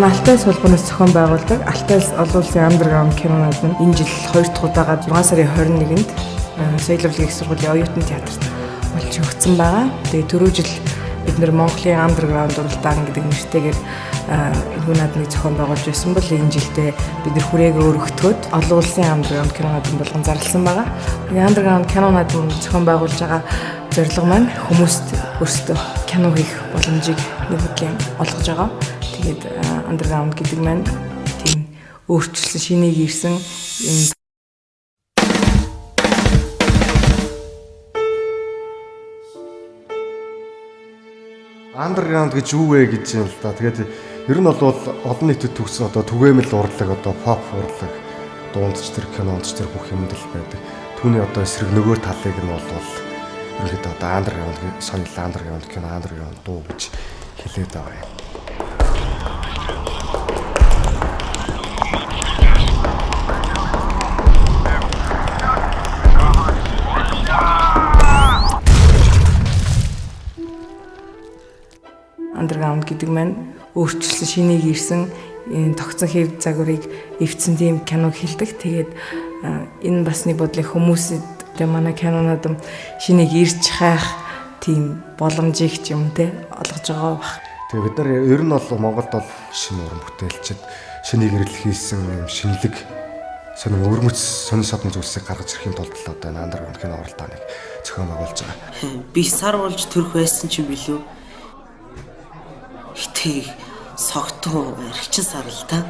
Манай Алтай холбооноос зохион байгуулдаг Алтай олон улсын underground кино наадам энэ жил 2 дахь удаага 6 сарын 21-нд Соёл урлагийн их сургуулийн оюутан театрт болж өгсөн байгаа. Тэгээ түрүү жил бид нэр Монголын underground уралдаан гэдэг нэртэйгээр энэхүү наадмыг зохион байгуулж байсан бол энэ жилдээ бид нар хүрээгээ өргөтгөөд олон улсын underground кино наадам болгон зарласан байгаа. Тэгээ underground кино наадам зохион байгуулж байгаа зорилго маань хүмүүст өөрсдөө кино хийх боломжийг нэг бодлын олгож байгаа. Тэгээд underground гэдэг маань тийм өөрчилсөн шинийг ирсэн юм. Underground гэж юу вэ гэж юм л да. Тэгээд ер нь бол олон нийтэд төгссөн одоо түгээмэл урлаг, одоо pop урлаг, дуунд ч тэр кинонд ч тэр бүх юмд л байдаг. Түүний одоо эсрэг нөгөө талыг нь бол ерөнхийдөө одоо underground соёл, underground кино, underground дуу гэж хэлээд байгаа юм. Underground гэдэг маань өөрчилсөн шинийг ирсэн энэ тогтсон хэв загварыг эвдсэн тийм киног хэлдэг. Тэгээд энэ бас нэг бодлын хүмүүсэд тэгээ манай кинонууд шинийг ирж хайх тийм боломжийг ч юм те олгож байгаа бах. Тэгээ бид нар ер нь бол Монголд бол шинэ уран бүтээлчд шинэ гэрэл хийсэн юм шинэлэг сонин өвөрмөц сонин содон зүйлсийг гаргаж ирэхийн тулд л одоо энэ underground кино уралдааныг зохион байгуулж байгаа. Би сар болж төрөх байсан ч юм билүү. Хитрхи согтун архичин сар л та.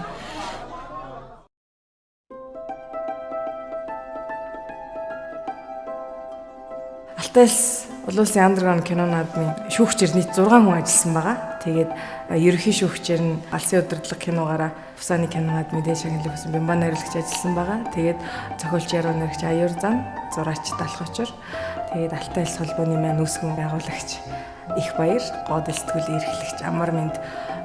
Алтай улс олон улсын underground кино наадмын шүүгчээр нийт 6 хүн ажилласан байгаа. Тэгээд ерөнхий шүүгчээр нь Алсын удирдлага киногоороо Пусаны кино наадмын дээд шагналыг өгсөн Бямба найруулагч ажилласан байгаа. Тэгээд зохиолч Яруу найрагч Аюур Зан, зураач Далхочор, тэгээд Алтай улс холбооны маань үүсгэн байгуулагч Их Баяр, гоод сэтгүүл эрхлэгч Амар Мэнд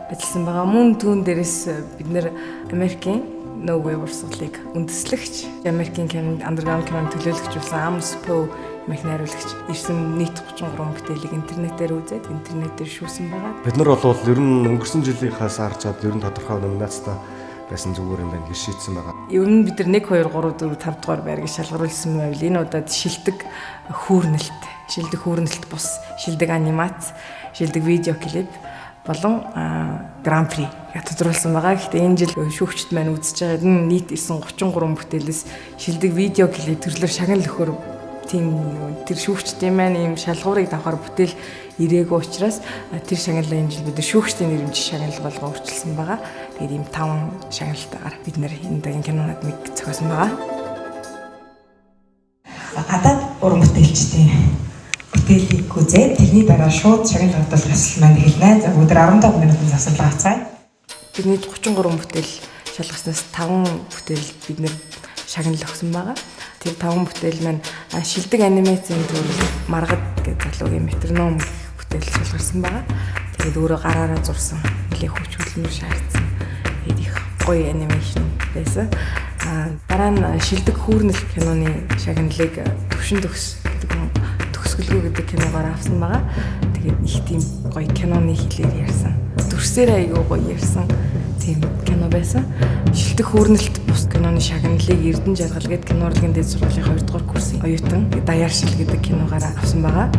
ажилласан байгаа. Мөн түүн дээрээс бид нэр Америкийн No Way урсгалыг үндэслэгч, Америкийн кино underground киноны төлөөлөгч болсон Amos Poe мэх найруулагч ирсэн нийт 33 бүтээлийг интернетээр үзээд интернетээр шүүсэн байгаа. Бид нар бол ер нь өнгөрсөн жилийнхаас харж чад ер нь тодорхой номинацтай байсан зүгээр юм байна гэж шийдсэн байгаа. Ер нь бид нар 1 2 3 4 5 дугаар байр гэж шалгаруулсан байвал энэ удаад шилдэг хүүрнэлт, шилдэг хүүрнэлт бус, шилдэг анимац, шилдэг видео клип болон гран при тодруулсан байгаа. Гэхдээ энэ жил шүүгчд маань үзэж байгаа энэ нийт ирсэн 33 бүтээлээс шилдэг видео клип төрлөөр шагнал өгөхөр тийм тэр шүүгчдийн маань ийм шалгуурыг давхар бүтээл ирээгүй учраас тэр шагналаа энэ жил бид нар шүүгчдийн нэрмж шагнал болгоо өөрчилсөн байгаа. Тэгээд ийм 5 шагналтайгаар бид нэр энэ удаагийн кино наадмыг зохиосон байгаа. Гадаад уран бүтээлчдийн бүтээлийг үзээд тэрний дараа шууд шагнал хадгалах ёслол маань эхэлнэ. За бүгд 15 минутын завсарлага авцгаая. Бидний 33 бүтээл шалгаснаас 5 бүтээл бид нэр шагнал өгсөн байгаа. Тэр 5 бүтээл маань шилдэг анимацийн төрөл Маргад гэдэг залуугийн метроном гэх бүтээл шалгарсан байгаа. Тэгээд өөрөө гараараа зурсан, нэлээ хүч хөдөлмөр шаардсан. Тэгээд их гоё анимашн байсан. Дараа нь шилдэг хүүрнэл киноны шагналыг Төвшин төгс гэдэг хүн төгсгөлгөө гэдэг киногоор авсан байгаа. Тэгээд их тийм гоё киноны хэлээр ярьсан. Дүрсээр айгүй гоё ярьсан тийм кино байсан. Шилдэг хүүрнэлт бус киноны шагналыг Эрдэнэ Жаргал гэдэг кино урлагийн дээд сургуулийн 2 дугаар курсын оюутан Даяаршил гэдэг киногоор авсан байгаа.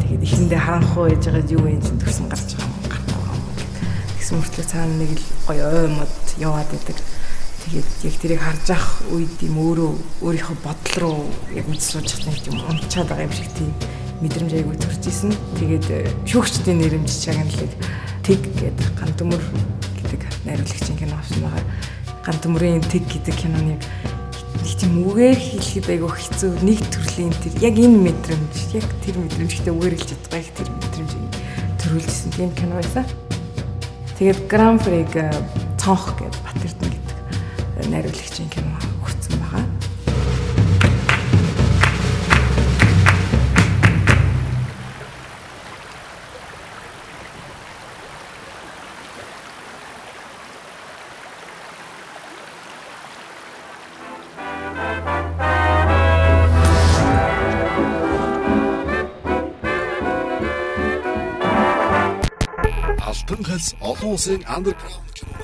Тэгээд эхэндээ харанхуй яж байгаа юу юм чинь дүрсэн гарч байгаа юм гарахгүй юм. Тэгсэн мөртлөө цаана нэг л гоё ой мод яваад идэг. Тэгээд яг тэрийг харж авах үед юм өөрөө өөрийнхөө бодол руу яг үз сууж чадсан юм унтчаад байгаа юм шиг тийм мэдрэмж айгүй төрж исэн. Тэгээд шүүгчдийн нэрэмж шагналыг Тэг гэдэг Гантөмөр гэдэг найруулагчийн кино авсан байгаа. Гантөмөрийн Тэг гэдэг киноны нэг тийм үгээр хэлэхэд айгүй хэцүү нэг төрлийн тэр яг энэ мэдрэмж, яг тэр мэдрэмж гэхдээ үгээр хэлж чадахгүй яг тэр мэдрэмжийг төрүүлжсэн тийм кино байсан. Тэгээд Гран Приг Цонх гэдэг Бат Эрдэнэ гэдэг найруулагчийн кино хүртсэн байгаа. Алтан хальс олон улсын underground кино.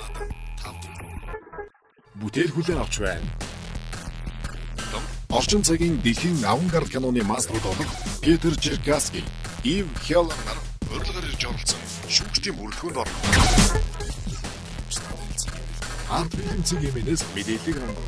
бүтээл хүлээн авч байна. Орчин цагийн дэлхийн авангард киноны мастерууд болох Питер Черкасский, Ив Хеллер нар урилгаар ирж оролцсон шүүгчдийн бүрэлдэхүүнд орно. Арт фильм цэг эмэнээс мэдээллийг хангав.